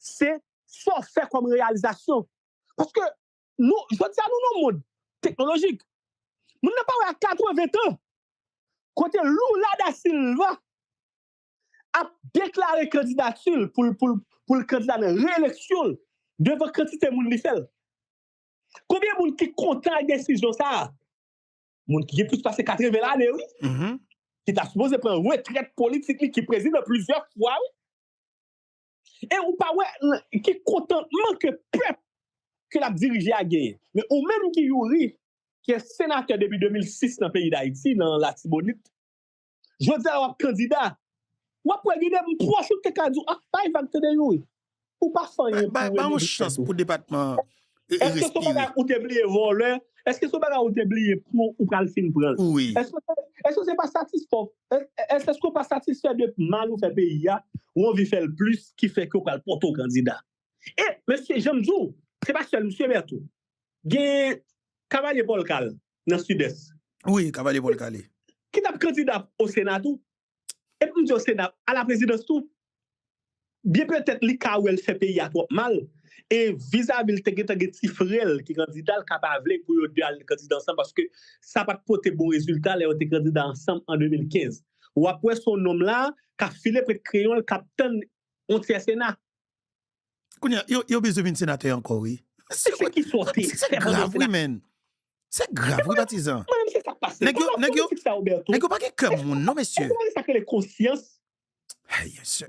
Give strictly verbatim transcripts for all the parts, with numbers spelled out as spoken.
se sa w fè kòm reyalizasyon. Paske nou, jodi a nou nan yon mond teknolojik. Moun nan pa wè a katreven tan. Kote Lula da Silva ap deklare kandidati l pou l pou l pou l kandida nan reyeleksyon l devan kantite moun li fè l. Konbyen moun ki kontan ak desizyon sa a? Moun ki gen plis pase katreven lane, wi. Ki ta sipoze pran retrèt politik li, ki prezidan plizyè fwa, wi. E ou pa wè ki kontantman ke pèp ke l ap dirije a genyen. Men ou menm ki Youri, ki senatè depi de mil sis nan peyi Dayiti, nan Latibonit, jodi a w ap kandida. W ap wè gen de pwòch ou te ka di w, ah, bay vag tande Youri. Ou pa fè anyen pou Ba yon chans pou depatman. Èske se yon bagay ou te bliye vòlè? Èske se yon bagay ou te bliye pran ou pral fin pran l? Èske èske se pa satisfè èske èske w pa satisfè de mal ou fè peyi a? Ou anvi fè l plis ki fè ke w pral pote w kandida. E mesye, jan m di w, se pa sèl misye Berto. Gen Kavalye Paul Kal nan Sidès. Wi, Kavalye Paul Kal. Ki t ap kandida o Sena tou. E pou m di o Sena, a la prezidans tou. Byen petèt li ka wè l fè peyi a twòp mal. E vizavi l te gentan gen ti frè l ki kandida, l ka pa vle pou yo de al kandida ansanm paske sa pa t pote bon rezilta lè yo te kandida ansanm an de mil kenz. W ap wè se yon nonm la k ap file prèt kreyon l k ap tann yon tyè Sena. Kounye a, yo, yo bezwen vin senatè ankò, wi. Se ki sòti. Se grav, wi, men. Se grav, wi, patizan. Mwen menm se sa k pase. Nèg yo, nèg yo, nèg yo pa gen kè moun, non, mesye. Ou konnen sa k rele konsyans?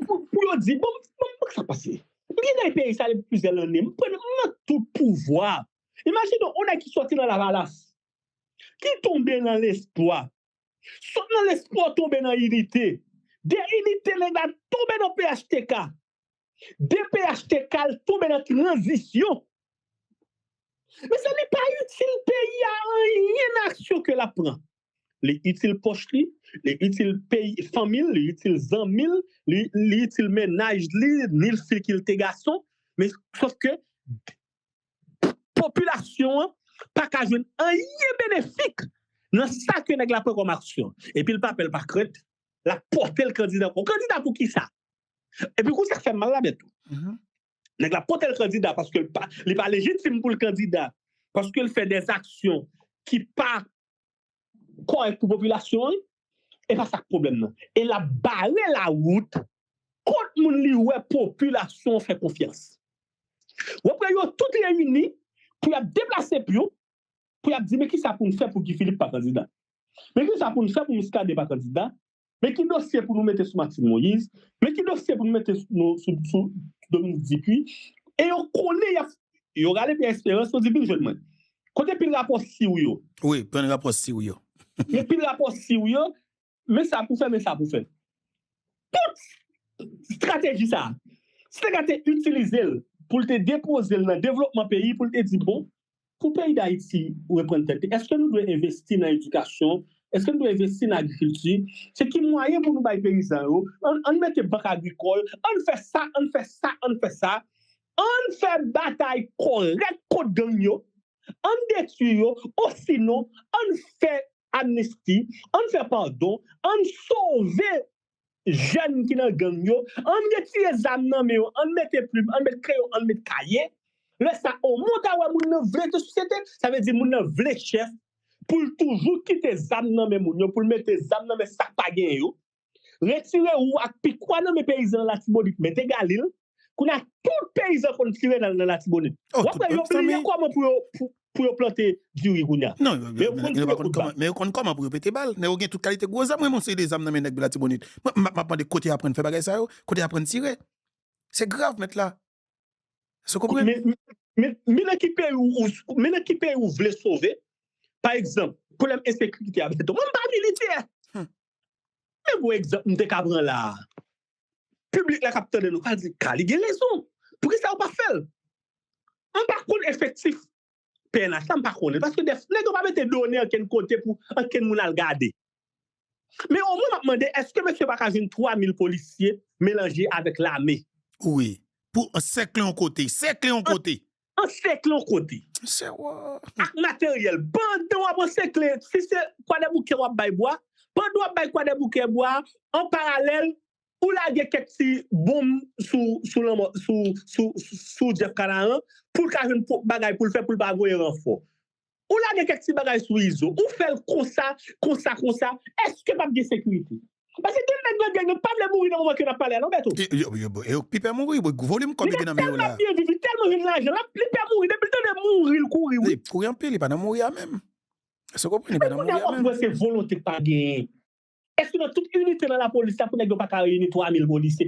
Pou yo di, bon, bon, bon, sa pase. M gen nan peyi sa depi plizyè lane. M pran m nan tout pouvwa. Imajine w, yon nèg ki sòti nan Lavalas, ki tonbe nan lespwa. Sot nan lespwa, tonbe nan inite. De inite, nèg la tonbe nan P H T K. De P H T K, l tonbe nan tranzisyon. Mezanmi, pa itil peyi a anyen nan aksyon ke l ap pran. Li itil pòch li, li itil peyi, fanmi l, li itil zanmi l, li, li itil mennaj li, ni l fi ki l te gason. Men sòf ke popilasyon an pa ka jwenn anyen benefik nan sa ke nèg la pran kòm aksyon. Epi l pa pè, l pa krent, l ap pote l kandida ankò. Kandida pou kisa? Epi kou sa k fè m mal la, Berto. Nèg la pote l kandida paske l pa, li pa lejitim pou l kandida. Paske l fè dèzaksyon ki pa kòrèk pou popilasyon an, e pa sa k pwoblèm nan. E l ap bare lawout kont moun li wè popilasyon an fè konfyans. W ap wè yo tout reyini pou y ap deplase pye yo, pou y ap di, men kisa pou n fè pou Guy Philippe pa kandida? Men kisa pou n fè pou Muscadin pa kandida? Men ki dosye pou nou mete sou Martine Moïse? Men ki dosye pou nou mete sou, sou, sou Dominique Dupuy? E yo konnen y ap, yo rale Pierre Espérance, yo di, vin jwenn mwen. Kote pil rapò siw yo? Wi, pil rapò siw yo. Men pil rapò siw yo, men sa pou fè, men sa pou fè. Tout estrateji sa, si nèg la te itilize l pou l te depoze l nan devlopman peyi, pou l te di, bon, pou peyi Dayiti reprann tèt li, èske nou dwe envesti nan edikasyon? Èske nou dwe envesti nan agrikilti? Se ki mwayen pou nou bay peyizan yo? Ann, ann mete bank agrikòl, ann fè sa, ann fè sa, ann fè sa. Ann fè batay kòrèk kont gang yo. Ann detwi yo, osinon, ann fè amnisti, ann fè padon, ann sove jèn ki nan gang yo, ann retire zam nan men yo, ann mete plim, ann met kreyon, ann met kaye. Lè sa, omwen w ta wè moun nan vle de sosyete, sa vle di moun nan vle chèf, pou l toujou kite zam nan men moun yo, pou l mete zam nan men sa k pa genyen yo. Retire wou ak pikwa nan men peyizan Latibonit, mete Galil. Kounye a, tout peyizan konn tire nan, nan Latibonit. W ap wè yo bliye kòman pou yo, pou, pou yo plante diri kounye a. Non, men yo konn kòman, men yo konn kòman pou yo pete bal. Nèg yo gen tout kalite gwo zam, wi, yon seri de zam nan men nèg Latibonit. Mwen, m ap, m ap mande kote y aprann fè bagay sa yo, kote y aprann tire. Se grav, mèt la. Èske w konprann? Men, men, men nan ki peyi ou, ou, men nan ki peyi ou vle sove? Pa egzanp, pwoblèm ensekirite a, Berto. Mwen, m pa militè. Men bon egzanp m te ka pran la a. Piblik la k ap tande nou ka di, Kali gen rezon. Poukisa yo pa fè l? M pa konn efektif P N H la, m pa konnen. Paske dèf, nèg yo pa mete done ankenn kote pou ankenn moun al gade. Men omwen m ap mande, èske mesye pa ka jwenn twa mil polisye melanje avèk lame? Wi. Pou ansèkle yon kote, sèkle yon kote. Ansèkle yon kote. Ak materyèl. Pandan w ap ansèkle, si se Kwadèboukè w ap bay bwa, pandan w ap bay Kwadèboukè bwa, an paralèl, ou lage kèk ti bonm sou sou lanmò sou sou sou Jeff Canaran pou l ka jwenn bagay pou l fè pou l pa voye ranfò. Ou lage kèk ti bagay sou Izo, ou fè l konsa, konsa, konsa, èske p ap gen sekirite? Paske gen nèg nan gang yo pa vle mouri nan moman ke n ap pale a non, Bèto. Yo pipè mouri, volim kòb yo gen nan men yo la. Li tèlman byen viv, li tèlman jwenn lajan, li pè mouri, depi l tande mouri, l kouri wi. Kouri anpil, li pa nan mouri a menm. Èske w konprann, li pa nan mouri a menm. Mwen se volonte k pa genyen. Èske nan tout inite nan lapolis la pou nèg yo pa ka reyini twa mil polisye?